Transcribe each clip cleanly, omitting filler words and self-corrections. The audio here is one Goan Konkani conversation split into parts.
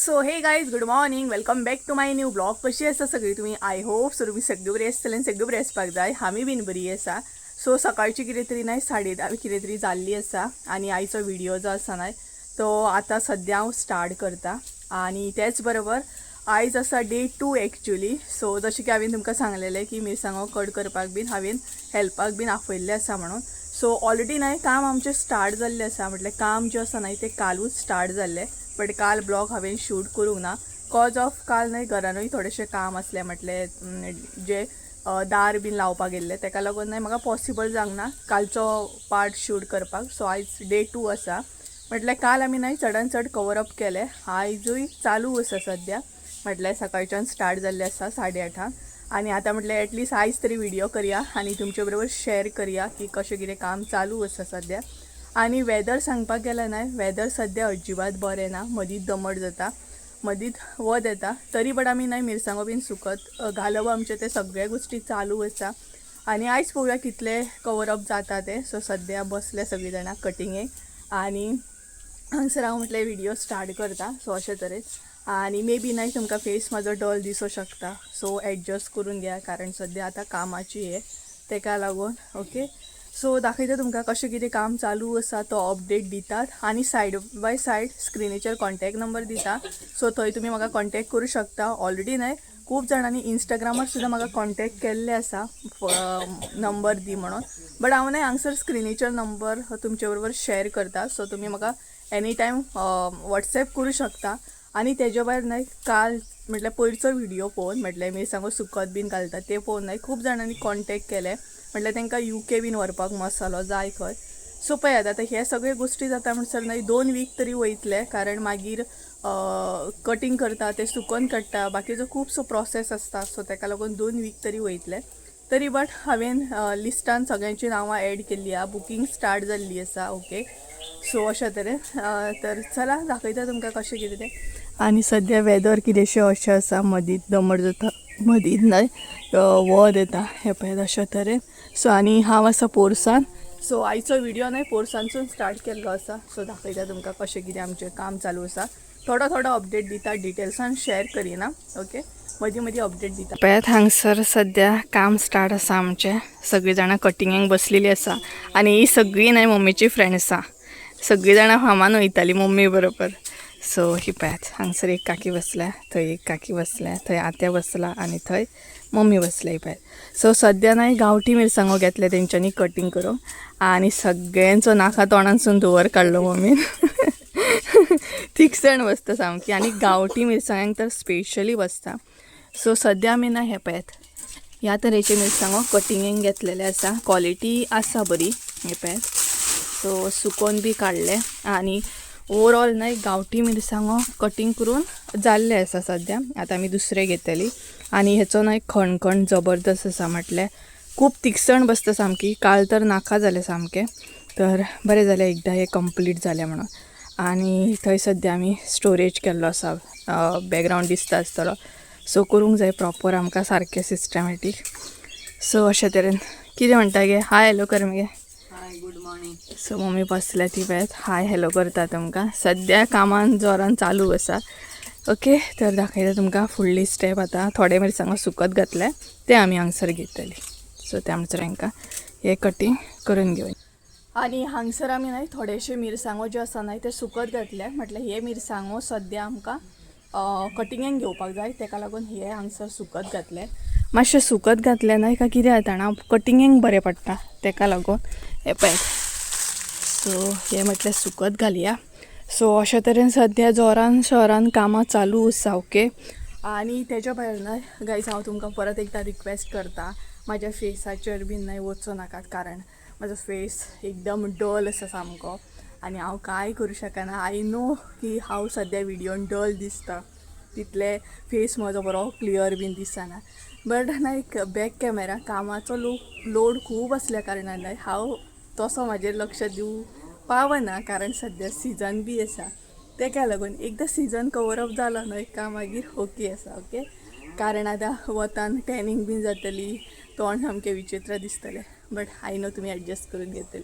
So hey guys, good morning, welcome back to my new vlog. कशी आसा सगळी तुमी? I hope so तुमी सगळी बरी आसतली आनी सगळी बरी आसपाक जाय. आमी बीन बरी आसा. सो सकाळची कितें तरी न्हय 10:30 कितें तरी जाल्ली आसा आनी आयचो व्हिडिओ जो आसा न्हय तो आतां सद्या हांव स्टार्ट करता. आनी तेच बरोबर आयज आसा डे 2 एक्चुली. सो जशें की हांवें तुमकां सांगलेलें की मिरसांगो कट करपाक बीन हांवें हेल्पाक बीन आपयल्लें आसा म्हणून. सो ऑलरेडी न्हय काम आमचें स्टार्ट जाल्लें आसा. म्हटल्यार काम जें आसा न्हय तें कालूच स्टार्ट जाल्लें, बट काल ब्लॉग हांवें शूट करूंक ना कॉज ऑफ काल न्हय घरानूय थोडेशें काम आसलें. म्हटलें जें दार बीन लावपाक गेल्लें तेका लागून न्हय म्हाका पॉसिबल जावंक ना कालचो पार्ट शूट करपाक. सो आयज डे 2 आसा. म्हटल्यार काल आमी न्हय चडान चड कवर अप केलें, आयजूय चालू आसा सद्या. म्हटल्यार सकाळच्यान स्टार्ट जाल्लें आसा 8:30 आनी आतां म्हटल्यार एटलिस्ट आयज तरी व्हिडिओ करया आनी तुमचे बरोबर शेअर करया की कशें कितें काम चालू आसा सद्या. आनी वेदर सांगपाक गेल्यार न्हय वेदर सद्या अजिबात बरें ना. मदींच दमट जाता, मदींच वत येता, तरी बट आमी न्हय मिरसांगो बीन सुकत घालप आमचें तें सगळे गोश्टी चालू आसा. आनी आयज पळोवया कितले कवर अप जाता तें. सो सद्या बसले सगळीं जाणां कटिंगेक आनी हांगसर हांव म्हटलें व्हिडिओ स्टार्ट करता. सो अशे तरेन. आनी मे बी न्हय तुमकां फेस म्हाजो डल दिसो शकता, सो एडजस्ट करून घेया कारण सद्या आतां कामाची हे तेका लागून. ओके, सो दाखयता तुमकां कशें कितें काम चालू आसा तो अपडेट दितात आनी सायड बाय सायड स्क्रिनीचेर कॉन्टॅक्ट नंबर दिता. सो थंय तुमी म्हाका कॉन्टॅक्ट करूं शकता. ऑलरेडी न्हय खूब जाणांनी इंस्टाग्रामार सुद्दां म्हाका कॉन्टॅक्ट केल्ले आसा नंबर दी म्हणून, बट हांव न्हय हांगसर स्क्रिनीचेर नंबर तुमचे बरोबर शेअर करता. सो तुमी म्हाका एनी टायम वॉट्सॅप करूं शकता. आनी तेज्या भायर न्हय काल म्हटल्यार पयरचो व्हिडिओ पळोवन म्हटल्यार मिरसांगो सुकत बीन घालता ते पळोवन न्हय खूब जाणांनी कॉन्टॅक्ट केले. म्हटल्यार तांकां UK बीन व्हरपाक मसालो जाय खंय. सो पळयात आतां हे सगळे गोश्टी जाता म्हणसर न्हय 2 वीक तरी वयतले, कारण मागीर कटींग करता ते सुकोन काडटा, बाकीचो खुबसो प्रोसेस आसता. सो तेका लागून 2 वीक तरी वयतले. तरी बट हांवें लिस्टान सगळ्यांची नांवां एड केल्ली आहा, बुकींग स्टार्ट जाल्ली आसा. ओके, सो अशा तरेन. तर चला दाखयता तुमकां कशें कितें तें. आनी सद्या वेदर कितेंशें अशें आसा, मदींच दमट जाता, मदींच न्हय वत येता, हें पळयात अशा तरेन. सो आनी हांव आसा पोरसान. सो आयचो व्हिडिओ न्हय पोरसानसून स्टार्ट केल्लो आसा. सो दाखयता तुमकां कशें कितें आमचें काम चालू आसा. थोडो थोडो अपडेट दिता, डिटेल्सान शेअर करिना. ओके, मदीं मदीं अपडेट दिता. पळयात हांगसर सद्या काम स्टार्ट आसा आमचें. सगळीं जाणां कटिंगेक बसलेली आसा आनी ही सगळीं न्हय मम्मीची फ्रेंड्स आसा. सगळीं जाणां फामान वयतालीं मम्मी बरोबर. सो ही पळयात हांगसर एक काकी बसल्या, थंय एक काकी बसल्या, थंय आत्या बसला आनी थंय मम्मी बसल्या. ही पळयात. सो सद्या न्हय गांवठी मिरसांगो घेतले तेंच्यांनी कटींग करूंक आनी सगळ्यांचो नाका तोंडांसून धुंवर काडलो मम्मीन. थिकसण बसता सामकी आनी गांवठी मिरसांग्यांक तर स्पेशली बसता. सो सद्या आमी ना हे पळयात ह्या तरेचे मिरसांगो कटिंगेक घेतलेले आसा. क्वॉलिटी आसा बरी, हे पळयात. सो सुकोन बी काडले आनी ओवरऑल न्हय गांवठी मिरसांगो कटींग करून जाल्ले आसा सद्या. आतां आमी दुसरे घेतली आनी हेचो न्हय खणखण जबरदस्त आसा. म्हटल्यार खूब तिखसण बसता सामकी. काल तर नाका जालें सामकें, तर बरें जालें एकदां हें कंप्लीट जालें म्हणून. आनी थंय सद्या आमी स्टोरेज केल्लो आसा, बॅकग्रावंड दिसता आसतलो. सो करूंक जाय प्रॉपर आमकां सारकें सिस्टमॅटीक. सो अशें तरेन. कितें म्हणटा गे? हाय हॅलो कर मगे. Hi, good morning. So mummy बसल्या ती पळयात हाय हॅलो करता तुमकां. सद्या कामान जोरान चालू आसा. ओके, तर दाखयता तुमकां फुडली स्टेप. आतां थोडे मिरसांगो सुकत घातले ते आमी हांगसर घेतली. सो त्या म्हणसर हांकां हे कटींग करून घेवन. आनी हांगसर आमी न्हय थोडेशे मिरसांगो जे आसा न्हय ते सुकत घातले. म्हटल्यार हे मिरसांगो सद्या आमकां कटिंगेक घेवपाक जाय, तेका लागून हे हांगसर सुकत घातले. मातशें सुकत घातलें न्हय काय कितें जाता जाणा, कटिंगेक बरें पडटा तेका लागून. हे पळयात. सो हे म्हटल्यार सुकत घालया. सो अशे तरेन सद्या जोरान शहरान कामां चालू आसा. ओके, आनी तेज्या भायर न्हय गायज हांव तुमकां परत एकदां रिक्वेस्ट करता, म्हाज्या फेसाचेर बीन न्हय वचूं नाकात, कारण म्हाजो फेस एकदम डल आसा सामको आनी हांव कांय करूं शकना. I know की हांव सद्या व्हिडियोन डल दिसता, तितले फेस म्हजो बरो क्लियर बीन दिसना, बट लायक बॅक कॅमेरा कामाचो लोड खूब आसल्या कारणान न्हय हांव तसो म्हाजेर लक्ष दिवंक पावना, कारण सद्या सिजन बी आसा. तेका लागून एकदां सिजन कवर अप जालो न्हय काय मागीर ओके आसा. ओके, कारण आतां वतान टॅनींग बीन जातली, तोंड सामकें विचित्र दिसतलें, बट I know तुमी एडजस्ट करून घेतली.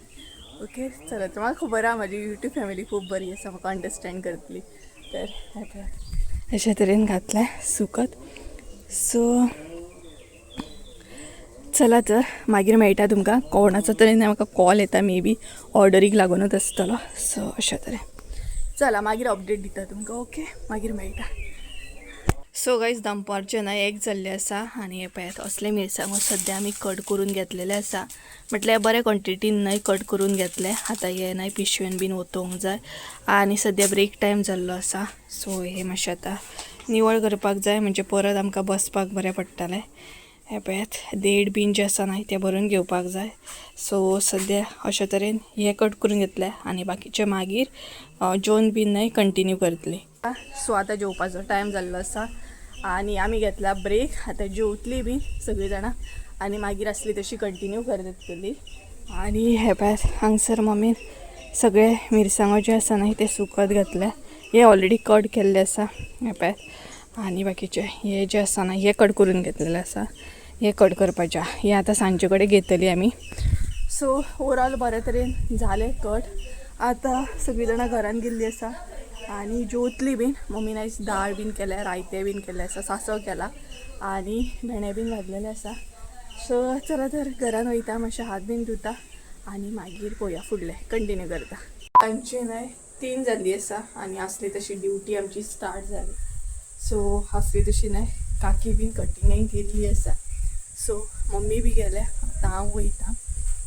ओके, चला तर म्हाका खबर आहा म्हाजी यूट्यूब फॅमिली खूब बरी आसा, म्हाका अंडरस्टँड करतली. तर हे पळय. अशे तरेन घातलें सुकत. सो चला तर मागीर मेळटा तुमकां. कोणाचो तरी म्हाका कॉल येता, मे बी ऑर्डरीक लागूनच आसतलो. सो अशें तरेन चला मागीर अपडेट दिता तुमकां. ओके, मागीर मेळटा. सो गायज दनपारचें ना एक जाल्लें आसा आनी हे पळयात असले मिरसांगो सद्या आमी कट करून घेतलेले आसा. म्हटल्यार बरे क्वॉन्टिटीन न्हय कट करून घेतले. आतां हे न्हय पिशवेन बीन ओतोवंक जाय आनी सद्या ब्रेक टायम जाल्लो आसा. सो हे मातशें आतां निवळ करपाक जाय, म्हणजे परत आमकां बसपाक बरें पडटलें. हे पळयात देड बीन जे आसा न्हय ते भरून घेवपाक जाय. सो सद्या अशे तरेन हे कट करून घेतले आनी बाकीचे मागीर जेवन बीन न्हय कंटिन्यू करतली. सो आतां जेवपाचो टायम जाल्लो आसा आनी आमी घेतला ब्रेक. आतां जेवतली बीन सगळीं जाणां आनी मागीर आसली तशी कंटिन्यू करतली. आनी हे पळयात हांगसर मम्मीन सगळे मिरसांगो जे आसा न्हय ते सुकत घातले. हे ऑलरेडी कट केल्ले आसा हे पळयात. आनी बाकीचे हे जे आसा ना हे कट करून घेतलेले आसा. हे कट करपाचे हे आतां सांजे कडेन घेतली आमी. सो ओवरऑल बरे तरेन जालें कट. आतां सगळीं जाणां घरान गेल्ली आसा आनी जेवतली बीन. मम्मीन आयज दाळ बीन केल्या, रायतें बीन केल्लें आसा, सांसव केला आनी भेंडे बीन भाजलेले आसा. सो चला तर घरान वयता, मातशें हात बीन धुता आनी मागीर पळोवया फुडलें कंटिन्यू करता. आमची न्हय 3 जाल्ली आसा आनी आसली तशी ड्युटी आमची स्टार्ट जाली. सो आसली तशी न्हय काकी बीन कटिंगेक गेल्ली आसा. सो मम्मी बी गेल्या, आतां हांव वयता.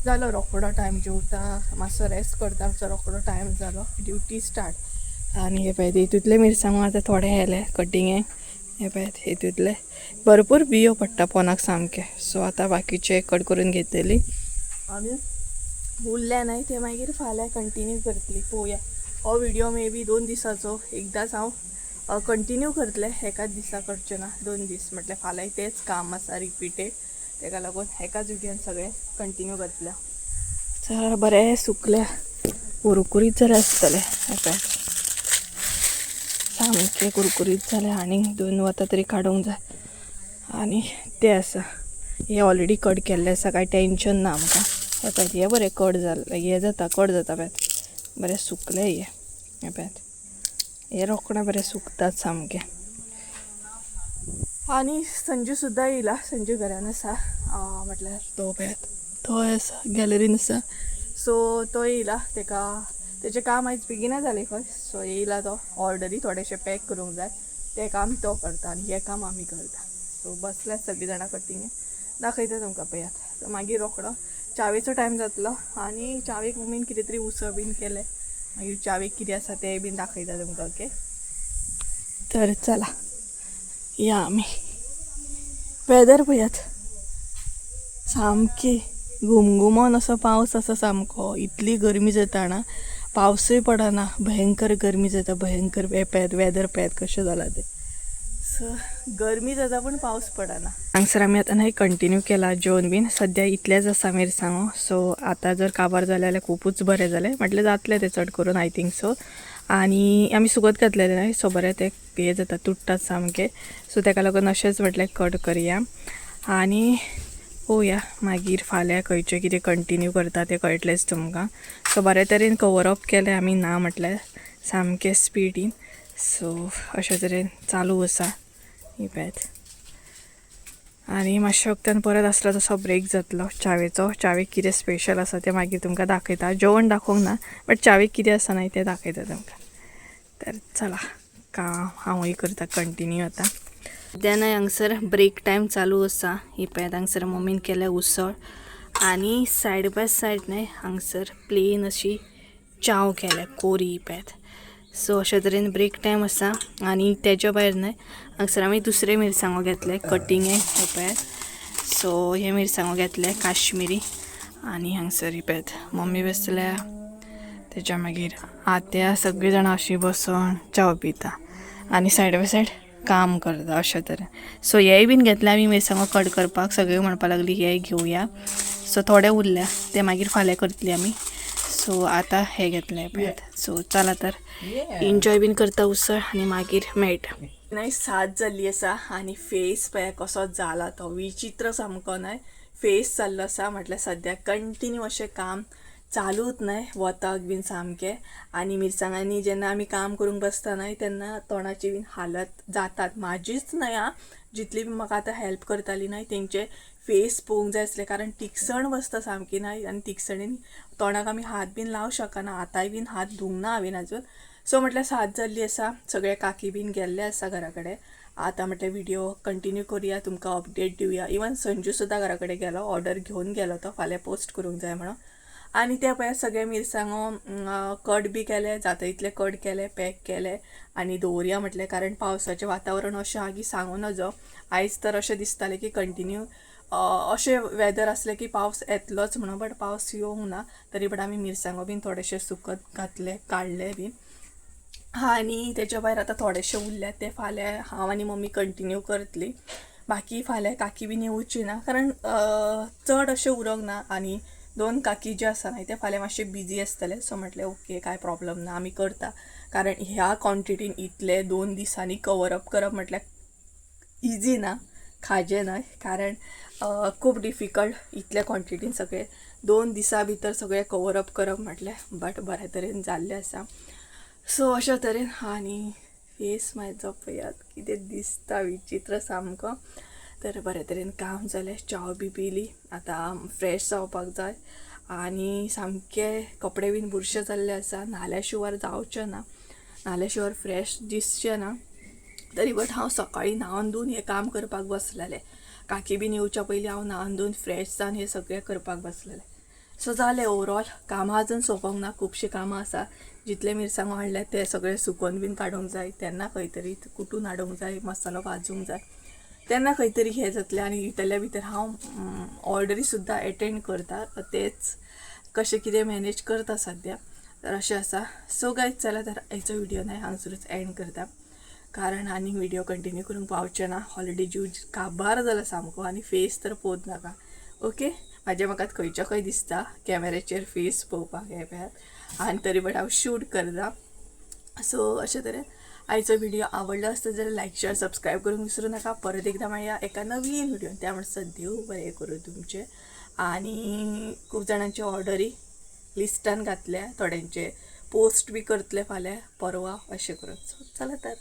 जालो रोकडो टायम, जेवता मातसो रेस्ट करता, मातसो रोकडो टायम जालो, ड्युटी स्टार्ट. आनी हे पळयात हितूंतले मिरसांगो आतां थोडे येले कटिंगेक. हे पळयात हितूंतले भरपूर बियो पडटा पोनाक सामके. सो आतां बाकीचे कट करून घेतली आनी उरले न्हय ते मागीर फाल्यां कंटिन्यू करतली. पळोवया हो व्हिडिओ मे बी 2 दिसाचो, एकदांच हांव कंटिन्यू करतलें, एकाच दिसा करचें ना, 2 दीस म्हटल्यार फाल्यांय तेंच काम आसा रिपीटेड, तेका लागून एकाच विडियोन सगळें कंटिन्यू करतलें. तर बरें सुकलें, कुरकुरीत जालें आसतलें. हे पळयात सामकें कुरकुरीत जालें. आनीक 2 वतां तरी काडूंक जाय. आनी तें आसा हे ऑलरेडी कट केल्लें आसा, कांय टेंशन ना आमकां. हे पळयात हे बरें कट जालें, हे जाता कट जाता पळयात बरें सुकलें हे. हे पळयात हे रोखडें बरें सुकतात सामकें. आनी संजू सुद्दां येयला, संजू घरान आसा, म्हटल्यार तो पळयात तो आसा गॅलरीन आसा. सो तो येयला, तेका तेचें काम आयज बेगिना जालें खंय. सो येयला तो, ऑर्डरी थोडेशे पॅक करूंक जाय, तें काम तो करता आनी हें काम आमी करता. सो बसल्यात सगळीं जाणां कटिंगे, दाखयता तुमकां पळयात. सो मागीर रोकडो च्यावेचो टायम जातलो आनी च्यावेक मम्मीन कितें तरी उसळ बीन केलें, मागीर च्यावेक कितें आसा तें बीन दाखयता तुमकां. ओके, तर चला या आमी. वेदर पळयात सामकी घुमघुमोन असो पावस आसा सामको, इतली गरमी जाता ना, पावसूय पडना, भयंकर गरमी जाता, भयंकर. पळयात वेदर पळयात कशें जालां तें. सो गरमी जाता पूण पावस पडना. हांगसर आमी आतां न्हय कंटिन्यू केला जेवन बीन. सद्या इतलेंच आसा मिरसांगो. सो आतां जर काबार जालें जाल्यार खुबूच बरें जालें, म्हटल्यार जातलें तें चड करून I think so. आनी आमी सुकत घातलेलें न्हय, सो बरें तें हें जाता, तुट्टात सामकें. सो तेका लागून अशेंच म्हटल्यार कट करया आनी पळोवया मागीर फाल्यां खंयचें कितें कंटिन्यू करता तें कळटलेंच तुमकां. सो बरे तरेन कवर अप केलें आमी, ना म्हटल्यार सामकें स्पिडीन. सो अशे तरेन चालू आसा ही पळयात. आनी मातशें वखदान परत आसलो तसो ब्रेक जातलो च्यावेचो. च्यावेक कितें स्पेशल आसा तें मागीर तुमकां दाखयता, जेवण दाखोवंक ना बट च्यावेक कितें आसा न्हय तें दाखयता तुमकां. तर चला काम हांवूय करता कंटिन्यू आतां. सद्या न्हय हांगसर ब्रेक टायम चालू आसा. ही पळयात हांगसर मम्मीन केल्या उसळ आनी सायड बाय सायड न्हय हांगसर प्लेन अशी च्याव केल्या कोरी पळयात. सो अशे तरेन ब्रेक टायम आसा. आनी तेज्या भायर न्हय हांगसर आमी दुसरे मिरसांगो घेतले कटिंगे हे पळयात. सो हे मिरसांगो घेतले काश्मिरी. आनी हांगसर ही पळयात मम्मी बसल्या, तेच्या मागीर आत्या सगळीं जाणां अशीं बसोन च्याव पिता आनी सायड बाय सायड काम करता अशें तरेन. सो हेय बीन घेतले आमी मिरसांगो कट करपाक, सगळीं म्हणपाक लागली हे घेवया. सो थोडे उरल्या ते मागीर फाल्यां करतली आमी. सो आतां हे घेतले पळयात. सो चला तर एन्जॉय बीन करता उसळ आनी मागीर मेळटा. न्हय 7 जाल्ली आसा आनी फेस पळया कसो जाला तो विचित्र सामको न्हय फेस जाल्लो आसा. म्हटल्यार सद्या कंटिन्यू अशें काम चालूच न्हय वताक बीन सामकें. आनी मिरसांगांनी जेन्ना आमी काम करूंक बसता न्हय तेन्ना तोंडाची बीन हालत जातात. म्हाजीच न्हय आं, जितली बी म्हाका आतां हेल्प करताली न्हय तेंचे फेस पळोवंक जाय आसले, कारण तिखसण बसता सामकी न्हय आनी तिखसणेन तोंडाक आमी हात बीन लावंक शकना. आतांय बीन हात धुवंक ना हांवें आजून. सो म्हटल्यार 7 जाल्ली आसा, सगळे काकी बीन गेल्ले आसा घरा कडेन. आतां म्हटल्यार व्हिडियो कंटिन्यू करुया, तुमकां अपडेट दिवया. इवन संजू सुद्दां घरा कडेन गेलो, ऑर्डर घेवन गेलो तो, फाल्यां पोस्ट करूंक जाय म्हणून. आनी ते पळय सगळे मिरसांगो कट बी केले, जाता इतले कट केले, पॅक केले आनी दवरया म्हटलें, कारण पावसाचें वातावरण अशें आहा की सांगू नजो. आयज तर अशें दिसतालें की कंटिन्यू अशें वेदर आसलें की पावस येतलोच म्हणून, बट पावस येवंक ना. तरी बट आमी मिरसांगो बीन थोडेशे सुकत घातले, काडले बीन. आनी तेच्या भायर आतां थोडेशे उरल्यात ते फाल्यां हांव आनी मम्मी कंटिन्यू करतली. बाकी फाल्यां काकी बीन येवची ना, कारण चड अशें उरोंक ना. आनी 2 काकी जे आसा न्हय ते फाल्यां मातशे बिजी आसतले. सो म्हटलें ओके कांय प्रॉब्लम ना, आमी करता, कारण ह्या क्वॉन्टिटीन इतले 2 दिसांनी कवर अप करप म्हटल्यार इजी ना, खाजें न्हय, कारण खूब डिफिकल्ट इतले क्वॉन्टिटीन सगळे 2 दिसां भितर सगळें कवर अप करप म्हटलें, बट बऱ्या तरेन जाल्लें आसा. सो अशा तरेन. आनी फेस म्हाजो पळयात कितें दिसता विचित्र सामको. तर बऱ्या तरेन काम जालें, च्याव बी पिली, आतां फ्रेश जावपाक जाय. आनी सामके कपडे बीन बुरशे जाल्ले आसा, न्हाल्या शिवार जावचें ना, न्हाल्या शिवार फ्रेश दिसचें ना. तरी बट हांव सकाळीं न्हावन धुवन हें काम करपाक बसलेलें, काकी बीन येवच्या पयलीं हांव न्हावन धुवन फ्रेश जावन हें सगळें करपाक बसलेलें. सो जालें ओवरऑल कामां अजून सोंपोंक ना, खुबशीं कामां आसा. जितले मिरसांगो हाडले ते सगळे सुकोवन बीन काडूंक जाय, तेन्ना खंय तरी कुटून हाडूंक जाय, मसालो भाजूंक जाय, तेन्ना खंय तरी हें जातलें. आनी भितरल्या भितर हांव ऑर्डरी सुद्दां एटेंड करता, तेच कशें कितें मॅनेज करता सद्या. तर अशें आसा. सो गायज चला तर आयचो व्हिडियो न्हय हांगसरूच एंड करता, कारण आनी व्हिडियो कंटिन्यू करूंक पावचें ना. ऑलरेडी जीव काबार जाला सामको आनी फेस तर पोत नाका. ओके, म्हाज्या म्हाका खंयच्या खंय दिसता कॅमेऱ्याचेर फेस पळोवपाक हे पळयात, आनी तरी बट हांव शूट करता. सो अशे तरेन आयचो व्हिडियो आवडलो आसता जाल्यार लायक शेअर सबस्क्रायब करूंक विसरूं नाका. परत एकदां मेळया एका नवीन व्हिडियोन, त्या म्हणसर देव बरें करूं तुमचें. आनी खूब जाणांचे ऑर्डरी लिस्टान घातल्या, थोड्यांचे पोस्ट बी करतले फाल्यां परवा, अशें करून. सो चला तर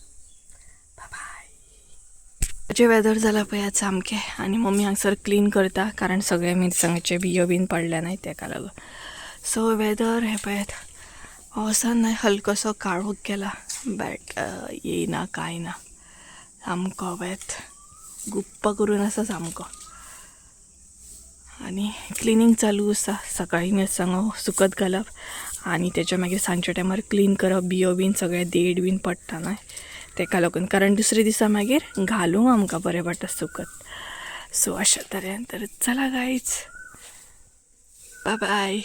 बाय. वेदर जाला पळयात सामकें. आनी मम्मी हांगसर क्लीन करता, कारण सगळे मिरसांगाचे बियो बीन पडले न्हय तेका लागून. सो वेदर हें पळयात, पावसान न्हय हलकोसो काळोख केला, बट येयना कांय ना, सामको पळयात गुप्प करून आसा सामको. आनी क्लिनींग चालू आसा, सकाळीं मिरसांगो सुकत घालप आनी तेच्या मागीर सांजच्या टायमार क्लीन करप, बियो बीन सगळे देड बीन पडटा न्हय तेका लागून, कारण दुसरे दिसा मागीर घालूंक आमकां बरें पडटा सुकत. सो अशा तरेन तर चला गायज, बाय बाय.